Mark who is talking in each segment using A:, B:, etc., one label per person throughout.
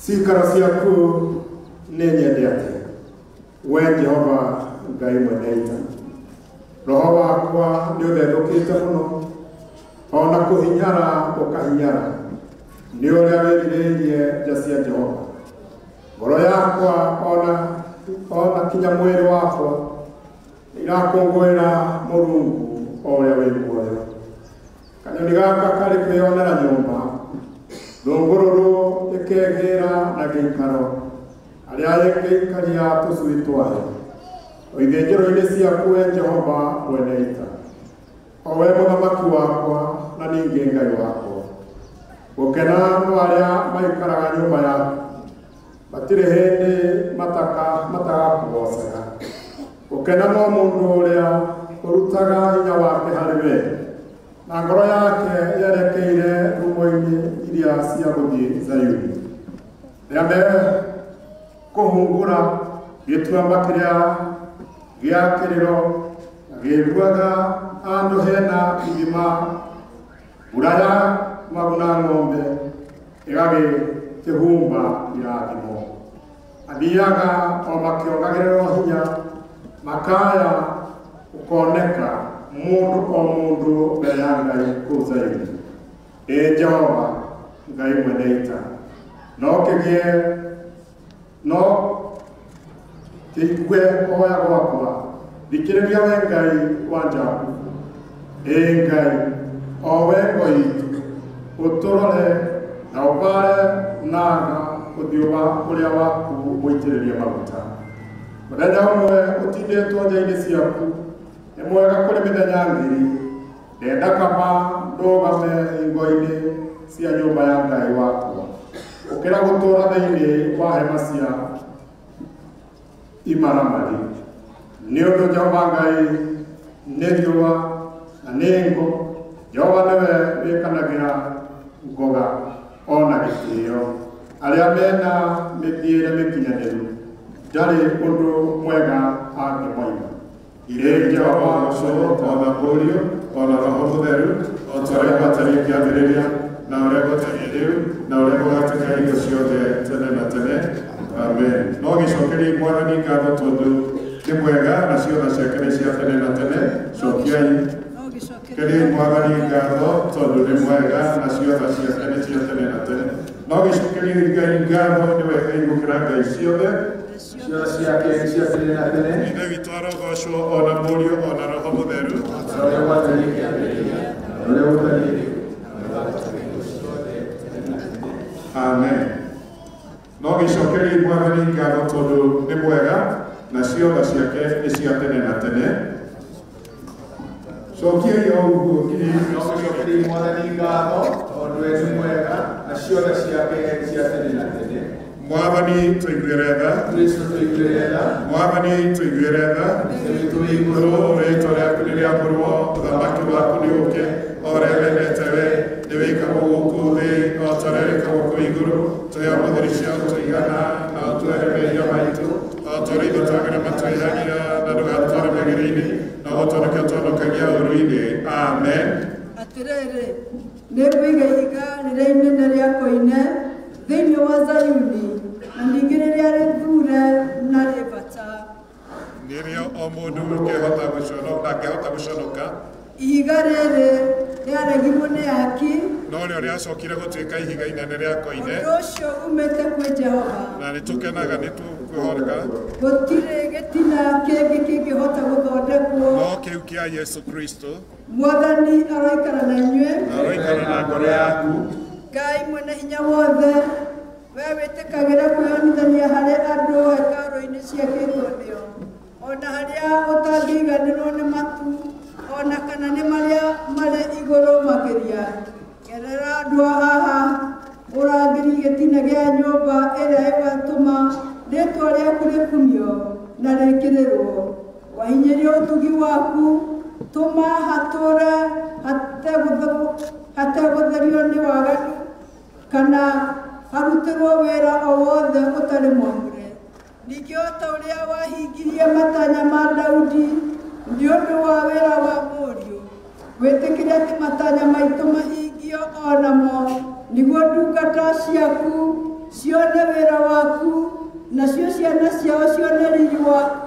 A: Ciikaro ciaku nĩ nyendete, we Jehova Ngai mwene ita. Roho wakwa nĩ ũthethũkĩte mũno, ona kũhinyara ũkahinyara nĩ ũrĩa wĩrirĩirie nja cia Jehova. Ngoro yakwa ona kinya mwĩrĩ wakwa irakũngũĩra Mũrungu o ũrĩa wĩ muoyo. Kanyoni gaka karĩ kwĩyonera nyũmba, thũngũrũrũ ĩkegĩra na gĩikaro, arĩa ĩngĩikaria tũcui twayo. O ithĩnjĩro-inĩ ciaku we Jehova mwene ita, o we mũthamaki wakwa na ningĩ Ngai wakwa. Gũkena no arĩa maikaraga nyũmba yaku, matirĩ hĩndĩ matagakũgoocaga. Gũkena no mũndũ ũrĩa ũrutaga hinya wake harĩ we, na ngoro yake yerekeire rumo-inĩ iria cia gũthiĩ Zayuni. Rĩrĩa mekũhungura gĩtuamba kĩrĩa gĩa kĩrĩro na gĩiguaga handũ hena ithima, mbura ya maguna ng'ombe ĩgagĩkĩhumba irathimo. Mathiaga o makĩongagĩrĩrwo hinya, makaya ũkoneka mũndũ o mũndũ mbere ya Ngai kũu Zayuni. Ĩ Jehova Ngai mwene ita, no kĩigue kũhoya gwakwa, thikĩrĩria we Ngai wa Jakubu. Ĩ Ngai, o we ngo itũ, ũtũrore na ũbaare naga ũthiũ wa ũrĩa waku mũitĩrĩrie maguta. Mũthenya ũmwe ũtindĩtwo nja-inĩ ciaku nĩ mwega kũrĩ mĩthenya ngiri. Ndenda kaba ndũgame hingo-inĩ cia nyũmba ya Ngai wakwa, ũkĩra gũtũũra thĩinĩ wa hema cia imaramari. Nĩ ũndũ Jehova Ngai nĩ riũa na nĩ ngo, Jehova nĩwe wĩkanagĩra ngoga ona gĩtĩo. Arĩa mena mĩthiĩre mĩkinyanĩru ndarĩ ũndũ mwega angĩmoima.
B: Ĩ Jehova ona Mũriũ ona Roho Mũtheru, o ta ũrĩa gwatariĩ kĩambĩrĩria na ũrĩa gwatariĩ rĩu na ũrĩa gũgatuĩka hingo ciothe tene na tene. Amen. No gĩcokerie Mwathani ngatho tondũ nĩ mwega na ciothe ciake nĩ cia tene na tene. Cokiai keriai Mwathani ngatho tondũ nĩ mwega na ciothe ciake nĩ cia tene na tene. No gĩcokerie Ngai ngatho nĩwe Ngai gũkĩra ngai ciothe.
C: Ciothe ciake cia tene na tene.
B: Ithe witũ arogocwo ona Mũriũ ona Roho Mũtheru,
C: o ta ũrĩa gwatariĩ kĩambĩrĩria na ũrĩa gũtariĩ rĩu na ũrĩa gũgatuĩka hingo ciothe tene na tene.
B: Amen. No gĩcokerie Mwathani ngatho tondũ nĩ mwega na ciothe ciake nĩ cia tene na tene. Cokiai o ũguo.
C: No gĩcokerie Mwathani ngatho tondũ we nĩ mwega Nacio tha ciake cia tene na tene.
B: Mwathani tũiguĩre tha.
C: Kristo tũiguĩre tha.
B: Mwathani tũiguĩre tha.
C: Ithe witũ wĩ igũrũ,
B: rĩĩtwa rĩaku nĩ rĩamũrwo, ũthamaki waku nĩ ũũke, o ũrĩa wendete we nĩ wĩkagwo gũkũ thĩ o ta ũrĩa wĩkagwo kũu igũrũ. Tũhe ũmũthĩ cia ũtũigana, na ũtuohere mehia maitũ o ta ũrĩa ithuĩ twagĩra matwĩhagia, na ndũgatũtware magerio-inĩ, no ũtũhonokie ũtũhonokagia ũũru-inĩ. Amen.
D: Atĩrĩrĩ, nĩngũiga ihiga rĩrĩa inene rĩa koine thĩinĩ wa Zayuni, na ningĩ rĩrĩa rĩthuure na rĩ bata.
B: Nĩrĩo o mũndũ ũngĩhota gũconoka, ndangĩhota gũconoka.
D: Ihiga rĩrĩ rĩaregirwo nĩ aki,
B: no rĩo rĩacokire gũtuĩka ihiga inene rĩa koine.
D: Ũndũ ũcio umĩte kwĩ Jehova,
B: na nĩtũkenaga nĩtũkwĩhoka.
D: Gũtirĩ gĩtina kĩngĩ kĩngĩhota gũthondekwo
B: no kĩu kĩa Yesu Kristo.
D: Mwathani aroikara na inyuĩ,
B: aroikara na ngoro yaku.
D: Ngai mwene hinya wothe, we wĩtĩkagĩra kwĩyonithania harĩ andũ hekarũ-inĩ ciakĩtwo nĩo, ona harĩa ũtangĩiganĩrwo nĩ matu, ona kana nĩ marĩa marĩ igũrũ makĩria. Gerera andũ a haha ũrangĩri gĩtina kĩa nyũmba ĩrĩa ĩgatũma rĩĩtwa rĩaku rĩkumio na rĩkĩrĩrwo. Wahinyĩria ũtugi waku, tũma hatũre hategũtherio nĩ waganu, kana harutĩrwo wĩra o wothe ũtarĩ mwamũre. Ningĩ o ta ũrĩa wahingirie matanya ma Daudi nĩ ũndũ wa wĩra wa mũriũ, wĩtĩkĩre atĩ matanya maitũ mahingio o namo, nĩguo ndungata ciaku cione wĩra waku, nacio ciana ciao cione riri waku,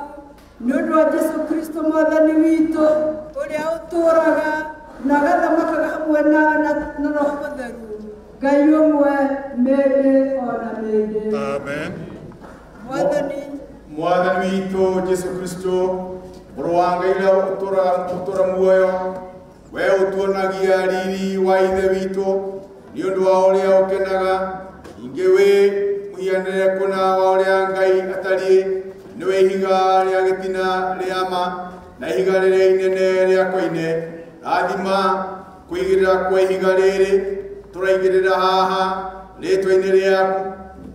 D: nĩ ũndũ wa Jesũ Kristo Mwathani witũ, ũrĩa ũtũũraga na agathamakaga hamwe nawe na Roho Mũtheru, Ngai ũmwe mĩndĩ o na mĩndĩ.
B: Amen.
C: Mwathani witũ Jesũ Kristo, mũrũ wa Ngai ũrĩa ũtũũra muoyo, we ũtuonagia riri wa Ithe witũ nĩ ũndũ wa ũrĩa ũkenaga, ningĩ wĩ mũhianĩre kũna wa ũrĩa Ngai atariĩ, nĩwe ihiga rĩa gĩtina rĩa ma na ihiga rĩrĩa inene rĩa koine. Rathima kũigĩrĩra kwa ihiga rĩrĩ tũraigĩrĩra haha rĩĩtwa-inĩ rĩaku,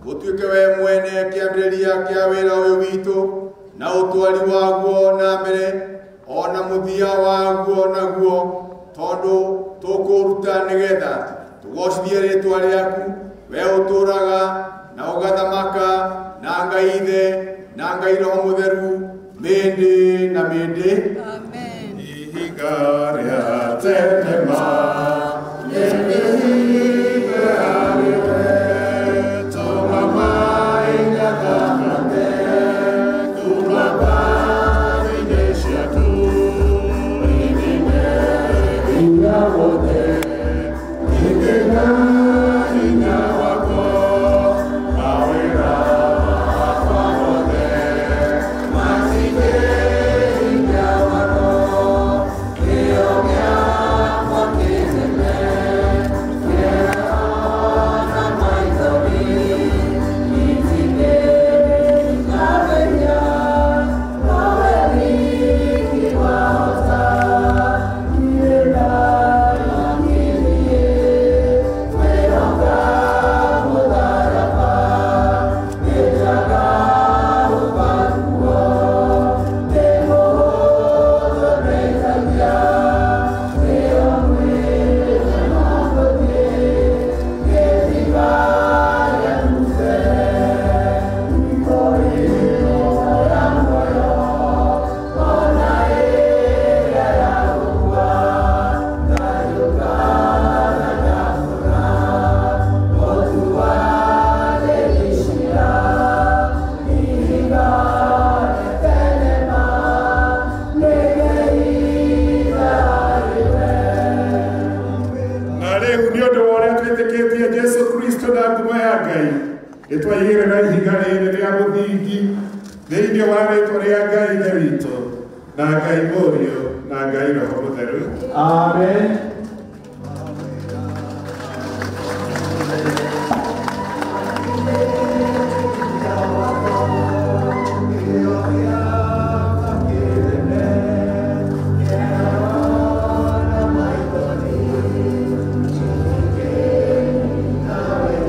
C: ũtuĩke we mwene kĩambĩrĩria kĩa wĩra ũyũ witũ, na ũtwari waguo na mbere, ona mũthia waguo naguo, tondũ tũkũruta nĩgetha tũgocithie rĩĩtwa rĩaku, we ũtũũraga na ũgathamaka na Ngai Ithe na Ngai Roho Mũtheru mĩndĩ na mĩndĩ.
D: Amen.
B: Ihiga rĩa tene ma nĩrĩhiga rĩwe, tũma maĩ nyathakane kuma mbathi-inĩ ciaku, ithime hinya wothe, ithime hinya wakwa, mawĩra makwa mothe matige hinya wakwa, kĩo gĩakwa kĩnene kĩrona maithori, itingĩkamenya nowe wiki wahota, kĩrĩra gĩthiĩ kwĩhoka mũtharaba, nĩnjaga ũbaguo, nĩ mũhũthũ ndeithagia, nĩo mwĩrĩ gũthiĩ gĩthima gĩa rũtere, iko ya muoyo ona ĩrĩa ya gũkua, ngariũka na ndakũra, mũtuanĩri ciira, ihiga rĩa tene ma nĩngĩiga harĩ we. Na rĩu nĩ ũndũ wa ũrĩa twĩtĩkĩtie Jesũ Kristo na ngumo ya Ngai, nĩtwaigĩrĩra ihiga rĩrĩ rĩa mũthingi thĩinĩ wa rĩĩtwa rĩa Ngai Ithe witũ, na Ngai Mũriũ, na Ngai Roho Mũtheru.
C: Amen.
D: Amen.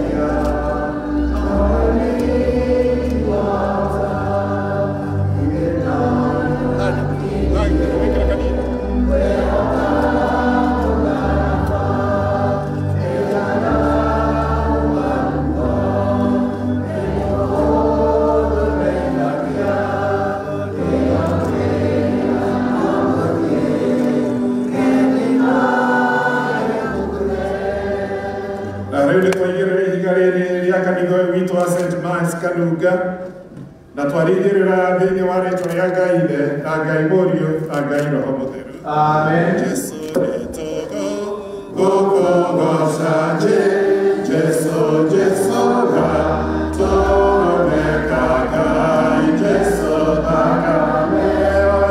B: rĩu nĩ twaigĩrĩra ihiga rĩrĩ rĩa kanitha ũyũ witũ wa St. Mark's Kanunga na twarĩigĩrĩra thĩinĩ wa rĩtwa rĩa Ngai Ithe na Ngai Mũriũ na Ngai Roho Mũtheru.
C: Amen.
B: Jesu nĩtũgũ gũkũgoca Jesu Jesu gatũrũmeka Ngai Jesu thakame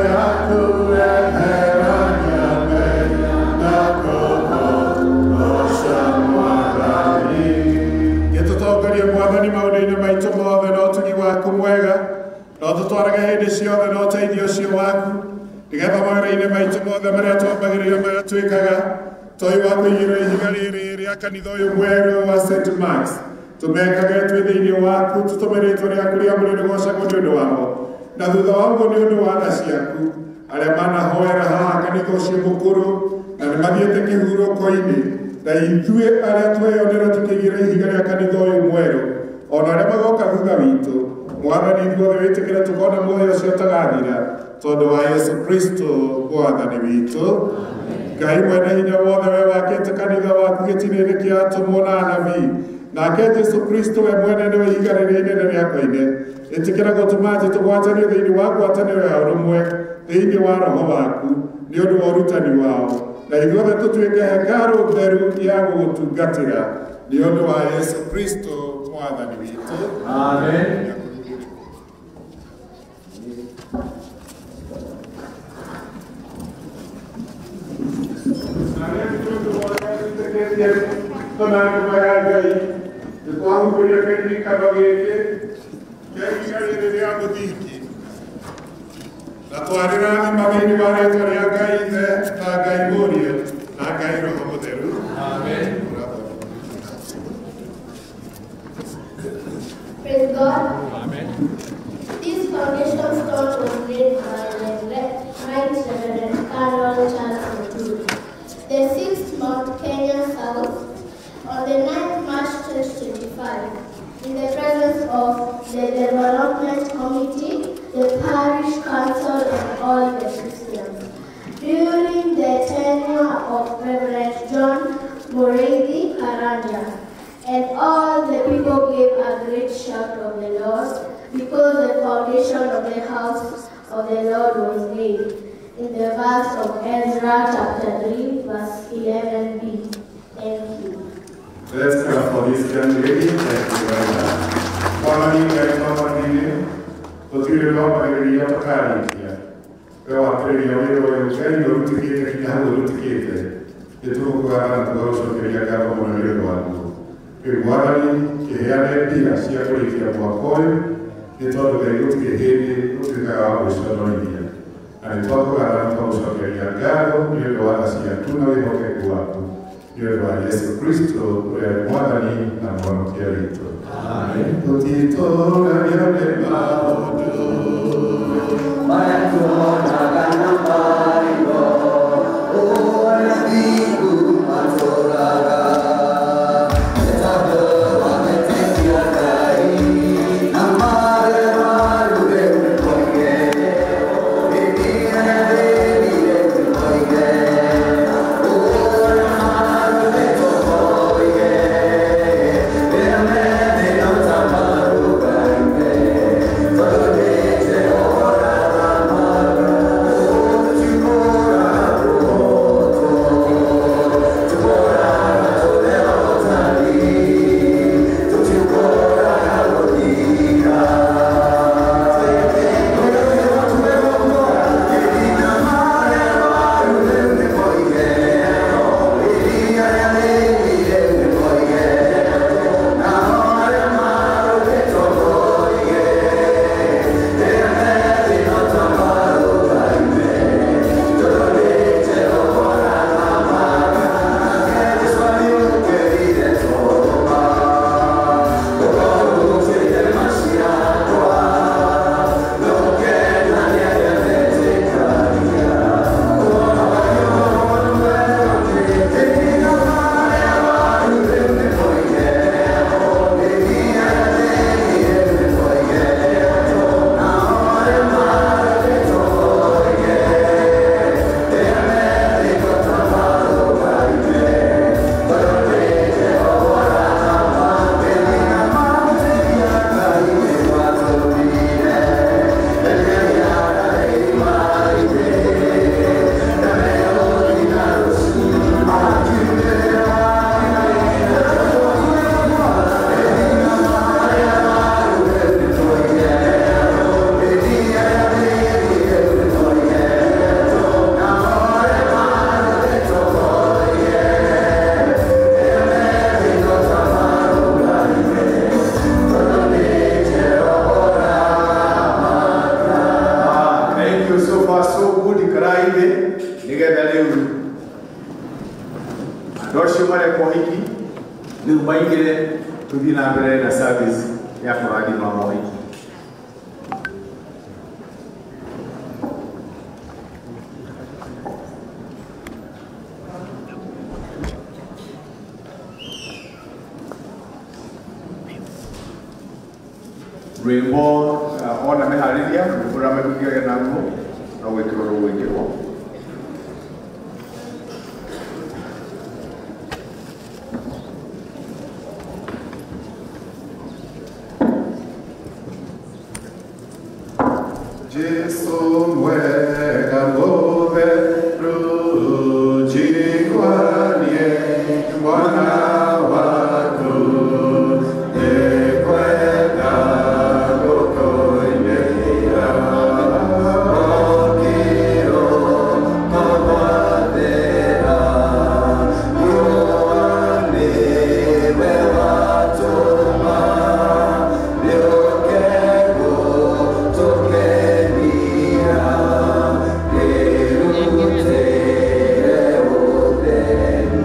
B: yaku eherania mehia na kũkũgoca Mwathani. Gĩtũtongorie Mwathani maũndũ-inĩ maitũ mothe na ũtugi waku mwega na ũtũtwarage hĩndĩ ciothe na ũteithio ũcio waku nĩgetha mawĩra-inĩ maitũ mothe marĩa twambagĩrĩria marĩa twĩkaga toi wa kũigĩrĩra ihiga rĩrĩ rĩa kanitha ũyũ mwerũ wa St. Mark's tũmekage twĩ thĩinĩ waku tũtũme rĩtwa rĩaku rĩamũre rĩgocagwo nĩ ũndũ wamo na thutha wa ũguo nĩ ũndũ wa tha ciaku arĩa manahoera haha kanitha ũcio mũkũrũ na nĩ mathiĩte kĩhurũko-inĩ na ithuĩ arĩa tweyonera tũkĩigĩrĩra ihiga rĩa kanitha ũyũ mwerũ ona arĩa magoka thutha witũ Mwathani ithuothe wĩtĩkĩre tũkona muoyo ũcio ũtagathira tondũ wa Yesu Kristo Mwathani witũ. Ngai mwene hinya wothe we wakĩte kanitha waku gĩtina-inĩ kĩa atũmwo na anabii nake Jesu Kristo we mwene nĩwe ihiga rĩrĩa inene rĩa koine ĩtĩkĩra gũtũma atĩ tũgwatanio thĩinĩ wa ngwatanĩro ya ũrũmwe thĩinĩ wa roho waku nĩ ũndũ wa ũrutani wao na ithuothe tũtuĩke hekarũ theru ya gũgũtungatĩra nĩ ũndũ wa Yesu Kristo Mwathani witũ.
C: Amen.
B: Nĩtwahunguria kĩririkano gĩkĩ kĩa ihiga rĩrĩ rĩa mũthingi na twarĩrathima thĩinĩ wa rĩtwa rĩa Ngai Ithe na Ngai Mũriũ na Ngai Roho Mũtheru.
C: Amen.
E: Praise God.
C: Amen.
E: This foundation stone was laid by the Right Reverend Carol Charles Muturi, the 6th Mount Kenya South, on the 9th March 2025, in the presence of the Development Committee, the Parish Council, and all the Christians. During the tenure of Reverend John Mureithi Karanja, and all the people gave a great shout of the Lord, because the foundation of the house of the Lord was laid. In the verse of Ezra chapter 3, verse 11b. Thank you.
B: Let's clap for this young lady. Thank you very much. Mwathani Ngai mwathani tũtirĩ twambagĩrĩria tũkarĩkia we wambĩrĩria wĩra ũyũ Ngai ũrutĩkĩte kinya hau ũrutĩkĩte nĩtũgũkũgatha na tũgagũcokeria ngatho mũno nĩ ũndũ waguo. Rĩu Mwathani kĩheane mbia cia kũrĩkia mwaka ũyũ nĩ tondũ Ngai gũtirĩ hĩndĩ ũtuĩkaga wa gwĩconorithia na nĩtwakũgatha na twagũcokeria ngatho nĩ ũndũ wa tha ciaku na wĩhokeku waku nĩ ũndũ wa Yesu Kristo ũrĩa nĩ Mwathani na Mũhonokia witũ.
C: Amen.
B: Tũtitũũragia nĩ maũndũ
F: marĩa tuonaga na maitho, ũguo nĩ thingu matũũraga. Nĩ tondũ wa gwĩtĩkia Ngai, na marĩ rĩu nĩ moige, rĩrĩ rĩu nĩ moige, ũguo nĩ marũrĩtwo moige, rĩrĩa methĩna ũtamarũgaime, tondũ nĩ Jehova.
C: Andũ acio mareka ũhiki rĩu maingĩre tũthiĩ na mbere na service ya kũrathima mohiki. Rwĩmbo ona meharĩria rwĩmbo rũrĩa mekũgĩa naruo no gwĩkĩrwo rũgwĩkĩrwo.
B: Jesu mwega mũtheru njiguanie mwana waku nĩngwenda gũkũinĩra okĩro kũgwathĩra riũa nĩwe watũma rĩũke gũtũkenia rĩrutĩre ũtheri.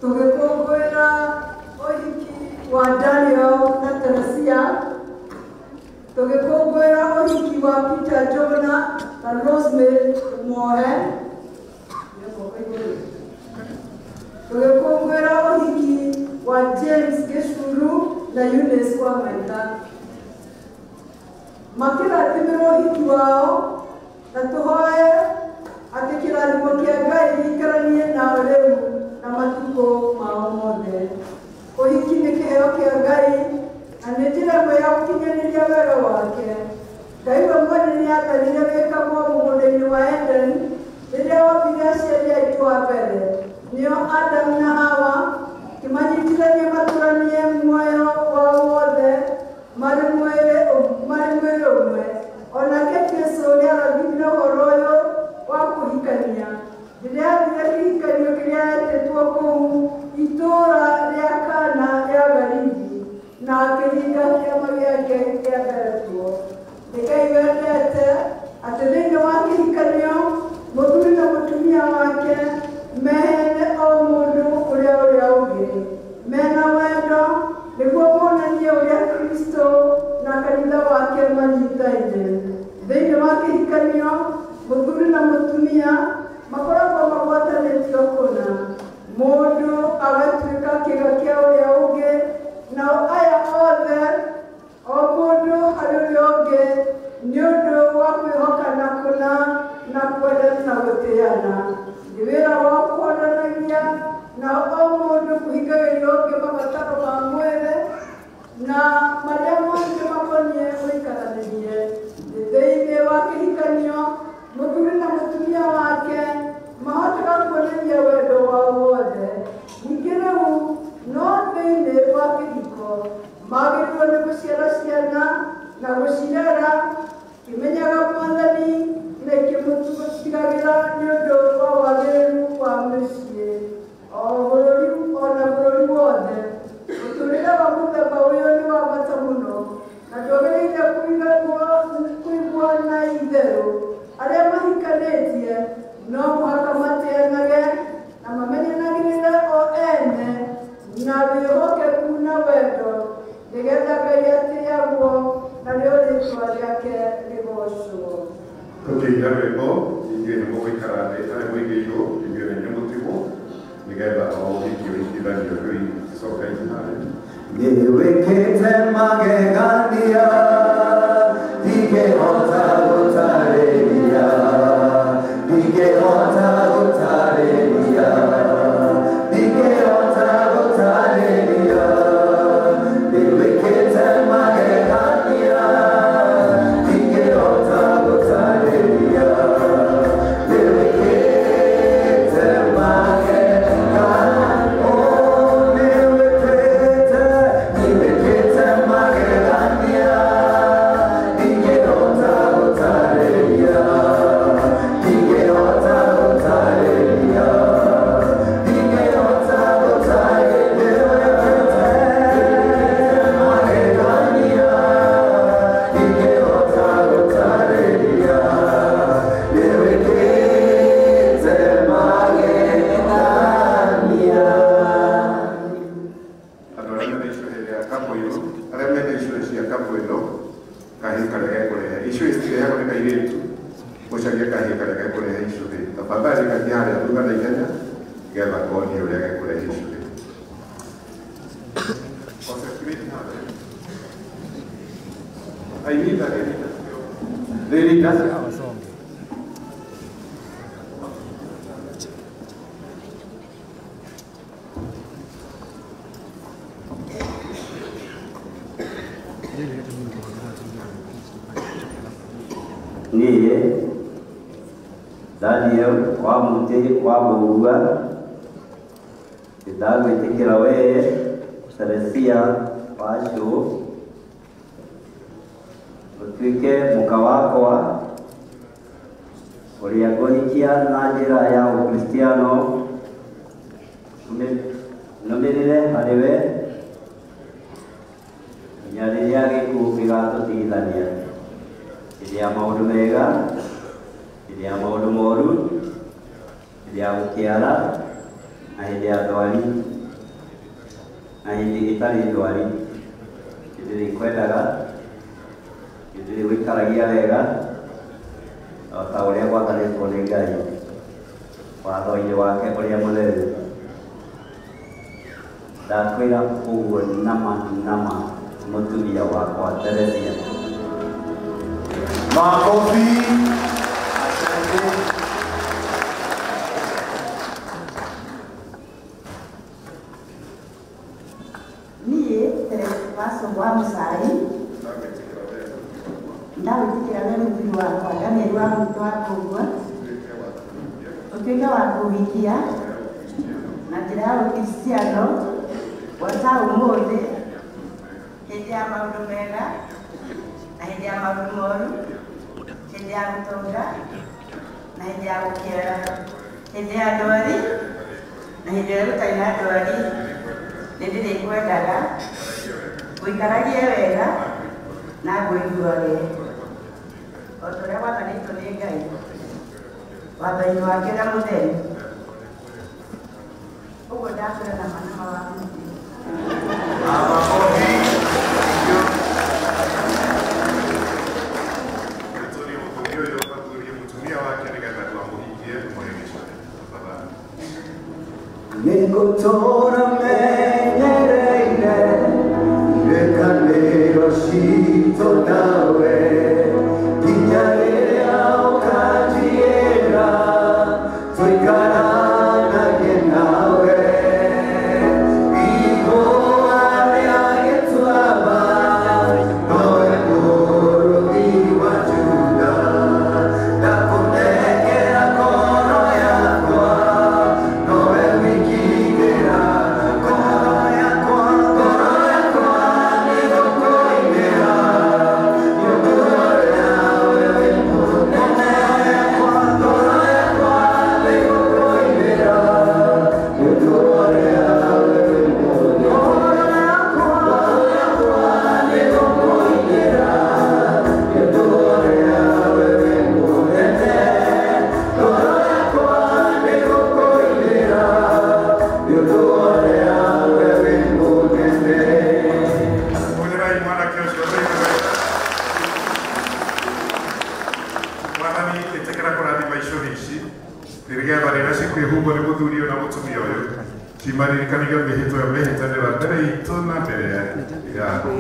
D: Tũgĩkũngũĩra ũhiki wa Daniel na Teresia, tũgĩkũngũĩra ũhiki wa Peter Njuguna na Rosemary Mohe, tũgĩkũngũĩra ũhiki wa James Gĩcuru na Eunice Wamaitha. Makĩrathimĩrwo ũhiki wao na tũhoe atĩ kĩrathimo kĩa Ngai gĩikaranie nao rĩu na matukũ mao mothe. Ũhiki nĩ kĩheo kĩa Ngai na nĩ njĩra ĩmwe ya gũkinyanĩria wega wake. Ngai we mwene nĩ aathanire wĩkagwo mũgũnda-inĩ wa Eden rĩrĩa ombire aciari aitũ a mbere, nĩo Adamu na Hawa, kĩmanyitithanie matũranie muoyo wao wothe marĩ mwĩrĩ ũmwe. Onake Jesũ nĩarathimire ũhoro ũyũ wa kũhikania rĩrĩa aathire kĩhikanio kĩrĩa etĩtwo kũu itũũra rĩa Kana rĩa Galili na akĩhinga kĩama gĩake kĩa mbere kuo. Nĩ Ngai wendete atĩ thĩinĩ wa kĩhikanio mũthuri na mũtumia wake mehene o mũndũ ũrĩa ũrĩa ũngĩ mena wendo nĩguo monanie ũrĩa Kristo na kanitha wake manyitaine. Thĩinĩ wa kĩhikanio mũthuri na mũtumia makoragwo magwatanĩtio kũna, mũndũ agatuĩka kĩga kĩa ũrĩa ũngĩ, nao aya othe o mũndũ harĩ ũrĩa ũngĩ nĩ ũndũ wa kwĩhokana kũna na kwendana na gũtĩana. Nĩ wĩra wao kũhonanagia na o mũndũ kũhingagĩria ũngĩ mabataro ma mwĩrĩ na marĩa mangĩ makoniĩ gũikaranĩrie. Thĩinĩ wa kĩhikanio mũthuri na mũtumia wake mahotaga kuonania wendo wao wothe. Ningĩ rĩu no thĩinĩ wa kĩhiko magĩrĩirwo nĩ gũciara ciana na gũcirera kĩmenyaga Mwathani na ikĩmũtigagĩra nĩ ũndũ wa wagĩrĩru wa mĩciĩ o bũrũri ona bũrũri wothe. Mũtũrĩre wa mũthemba ũyũ nĩ wa bata mũno na ndwagĩrĩire kũigwo na itherũ. Arĩa mahikanĩtie no mũhaka matĩanage na mamenyanagĩrĩre o ene na wĩhokeku na wendo nĩgetha Ngai atĩagwo na rĩo rĩtwa rĩake rĩgoocwo.
B: Tũkĩina rwĩmbo inyuĩ nĩ mũgũikara thĩ arĩa mũigĩirwo inyuĩ nĩ inyuĩ mũtigwo nĩgetha o ũhiki ũhikithanio rĩu icoka harĩa.
F: Nĩwĩkĩte magegania ndingĩhota gũtarĩria, ndingĩhota gũtarĩria, ndingĩhota gũtarĩria. Nĩwĩkĩte magegania ndingĩhota gũtarĩria, nĩwĩkĩte magegania, oh nĩwĩkĩte, nĩwĩkĩte magegania ndingĩhota gũtarĩria, ndingĩhota gũtarĩria, ndingĩhota gũtarĩria. Magegania ndingĩhota gũtarĩria, nĩwĩkĩte magegania.
B: Andũ arĩa mena icũhĩ rĩa kabũyũ, arĩa mena icũhĩ cia kabũyũ kahĩĩ karĩa gekũrehe icũhĩ citirehagwo nĩ kairĩtu, mũcarie kahĩĩ karĩa gekũrehe icũhĩ. Tafadhali gathiĩ harĩa thutha na ihenya nĩgetha konie ũrĩa gekũrehe icũhĩ. Aini Ririta.
F: Niĩ Daniel wa mũtĩ wa mũgua ndagwĩtĩkĩra wee Teresia Wacũ ũtuĩke mũka wakwa ũrĩa ngũhikia na njĩra ya Ũkristiano, nũmĩrĩre harĩ we nginya rĩrĩa gĩkuũ gĩgatũtigithania, hĩndĩ ya maũndũ mega, hĩndĩ ya maũndũ moru, hĩndĩ ya gũkĩara na hĩndĩ ya ndwari. Na hĩndĩ ĩtarĩ ndwari, nĩndĩrĩkwendaga, nĩndĩrĩgũikaragia wega o ta ũrĩa gwathanĩtwo nĩ Ngai watho-inĩ wake ũrĩa mũtheru. Ndakwĩra ũguo nama nama mũtumia wakwa Teresia.
C: Makofi. Asante.
G: Niĩ Teresa wa Mũcai ndagwĩtĩkĩra we mũthuri wakwa Daniel wa gwitũ wa kũgua ũtuĩke wa kũhikia na njĩra ya ũkristiano gwata ũmũthĩ hĩndĩ ya maũndũ mega na hĩndĩ ya maũndũ moru, hĩndĩ ya gũtonga na hĩndĩ ya gũkĩara, hĩndĩ ya ndwari na hĩndĩ ĩrĩa gũtarĩ na ndwari, nĩndĩrĩkwendaga ngũikaragie wega na ngũiguage o ta ũrĩa gwathanĩtwo nĩ Ngai watho-inĩ wake ũrĩa mũtheru. Ũguo ndakwĩra na mana wa
C: Makofi.
B: Nĩtũrie mũthuri ũyũ athurie mũtumia wake nĩgetha twamũhikie tũmũhe gĩcũhĩ. Tafadhali.
H: Nĩngũtũũra menyereire irĩkanĩro citũ nawe nginya rĩrĩa ũkanjĩra tũikaranagie nawe. Igũa rĩa gĩtuamba nowe mũrũthi wa Juda, ndakũnengera ngoro yakwa nowe wiki ngĩra ngoro yakwa, ngoro yakwa nĩgũkũinĩra nĩ ũndũ ũrĩa we wĩ mũnene. Ngoro yakwa nĩgũkũinĩra nĩ ũndũ ũrĩa we wĩ mũnene. Ngoro yakwa nĩgũkũinĩra nĩ ũndũ ũrĩa we wĩ mũnene. Ngoro yakwa nĩgũkũinĩra nĩ ũndũ ũrĩa we wĩ mũnene.
B: Hũrĩrai mwanake ũcio thĩinĩ wega. Mwathani ĩtĩkĩra kũrathima icũhĩ ici nĩgetha rĩrĩa cikwĩhumbwo nĩ mũthuri ũyũ na mũtumia ũyũ cimaririkanagia mĩhĩtwa ĩyo mehĩtanĩra mbere itũ na mbere yaku.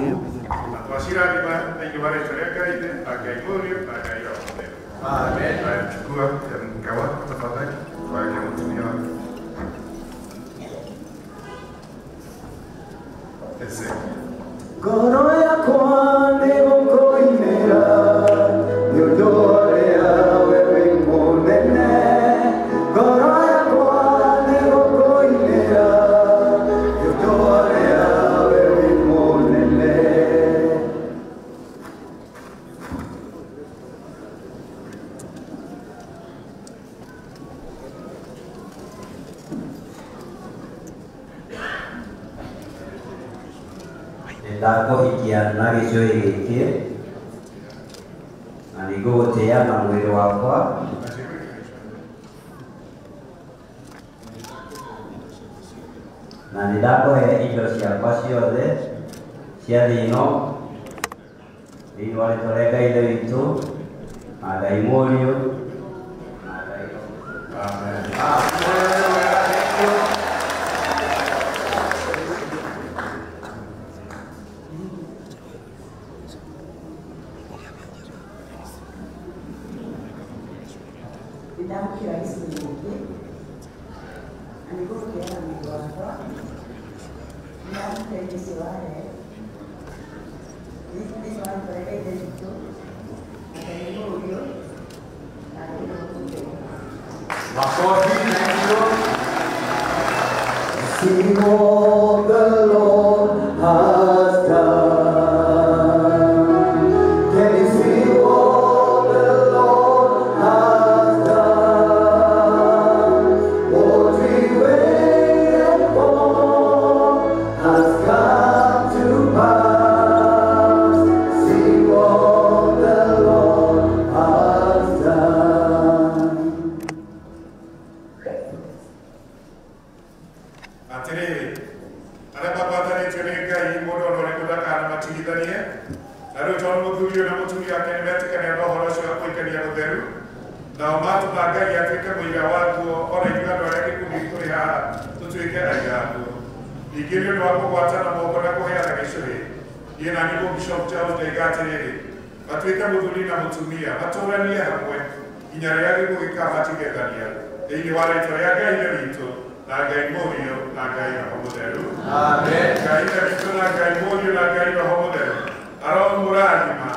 B: Na twacirathima thĩinĩ wa rĩtwa rĩa Ngai Ithe na Ngai Mũriũ na Ngai Roho Mũtheru.
C: Amen.
B: Haya, chukua ya mke wako tafadhali, wake mũtumia wako. Ese.
H: Ngoro yakwa nĩgũkũinĩra nĩ ũndũ ũrĩa we wĩ mũnene. Ngoro yakwa nĩgũkũinĩra nĩ ũndũ ũrĩa we wĩ mũnene.
F: Nĩndakũhikia na gĩcũhĩ gĩkĩ na nĩngũgũtĩĩa na mwĩrĩ wakwa na nĩndakũhe indo ciakwa ciothe cia thĩ ĩno thĩinĩ wa rĩtwa rĩa Ngai Ithe witũ na Ngai Mũriũ na Ngai Roho.
B: Amen.
G: Nĩndamũkĩra gĩcũhĩ gĩkĩ na nĩngũgũtĩĩa na mwĩrĩ wakwa. Nĩndamũkĩra indo icio wahe thĩinĩ wa rĩtwa rĩa Ngai Ithe witũ na Ngai Mũriũ na Ngai Roho Mũtheru.
C: Makofi. Thank you.
H: See what the Lord has done. Can you see what the Lord has done? What we waited for has come to pass. See what the Lord has done.
B: Atĩrĩrĩ Arĩa magwatanĩtio nĩ Ngai mũndũ ona ũrĩkũ ndakanamatigithanie. Na rĩu tondũ mũthuri ũyũ na mũtumia wake nĩmetĩkania na ũhoro ũcio wa kũhikania gũtheru, nao matũma Ngai atuĩke mũira waguo, ona ithuĩ andũ arĩa gĩkundi tũrĩ haha tũtuĩke aira aguo. Ningĩ nĩ ũndũ wa kũgwatana moko na kũheana gĩcũhĩ, niĩ na niĩ Bishop Charles ndoiga atĩrĩrĩ, matuĩke mũthuri na mũtumia, matũranie hamwe nginya rĩrĩa gĩkuũ gĩkamatigithania, thĩinĩ wa rĩĩtwa rĩa Ngai Ithe witũ na Ngai Mũriũ na Ngai Roho Mũtheru.
H: Amen.
B: Ngai Ithe witũ na Ngai Mũriũ na Ngai Roho Mũtheru aromũrathima,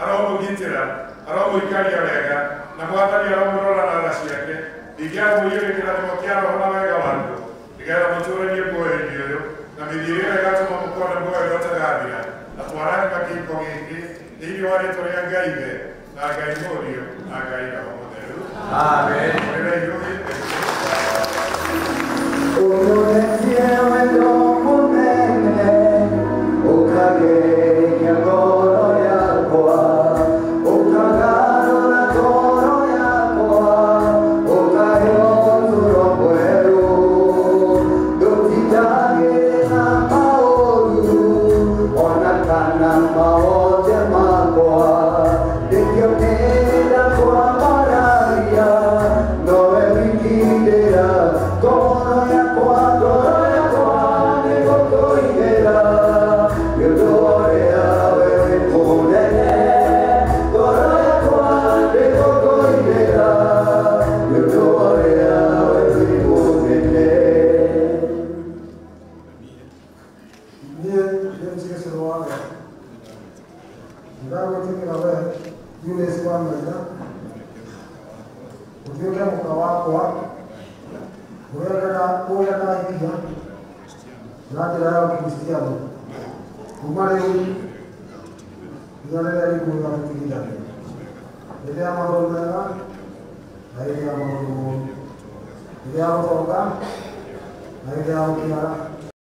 B: aromũgitĩra, aromũikaria wega, na Mwathani aromũrora na tha ciake, ningĩ aromũiyũria kĩrathimo kĩa Roho na wega waguo, nĩgetha mũtũũranie muoyo-inĩ ũyũ na mĩthiĩre ĩrĩa ĩgatũma mũkone muoyo ũrĩa ũtagathira. Na twarathima kĩhiko gĩkĩ thĩinĩ wa rĩĩtwa rĩa Ngai Ithe na Ngai Mũriũ na Ngai Roho Mũtheru.
H: Amen.
B: Ũrĩrai rũhĩ.
H: Ũnyonetie wendo mũnene, ũkageria ngoro yakwa, ũkagarũra ngoro yakwa, ũkahe ũtũũro mwerũ. Ndũtindagĩra maũru, ona kana maũndũ makwa, nĩkĩo nĩndakwambararia, nowe wiki ndĩra ngoro yakwa, ngoro yakwa nĩgũkũinĩra, nĩ ũndũ ũrĩa we wĩ mũnene. Ngoro yakwa nĩgũkũinĩra, nĩ ũndũ ũrĩa we wĩ mũnene.
I: Niĩ James Gĩcũrũ wa Ngai, ndagwĩtĩkĩra we Eunice wa Maina, ũtuĩke mũka wakwa ũrĩa ngahikia na njĩra ya Ũkristiano kuma rĩu nginya rĩrĩa gĩkuũ gĩgatũtigithania, hĩndĩ ya maũndũ mega na hĩndĩ ya maũndũ moru, hĩndĩ ya gũtonga na hĩndĩ ya gũkĩara.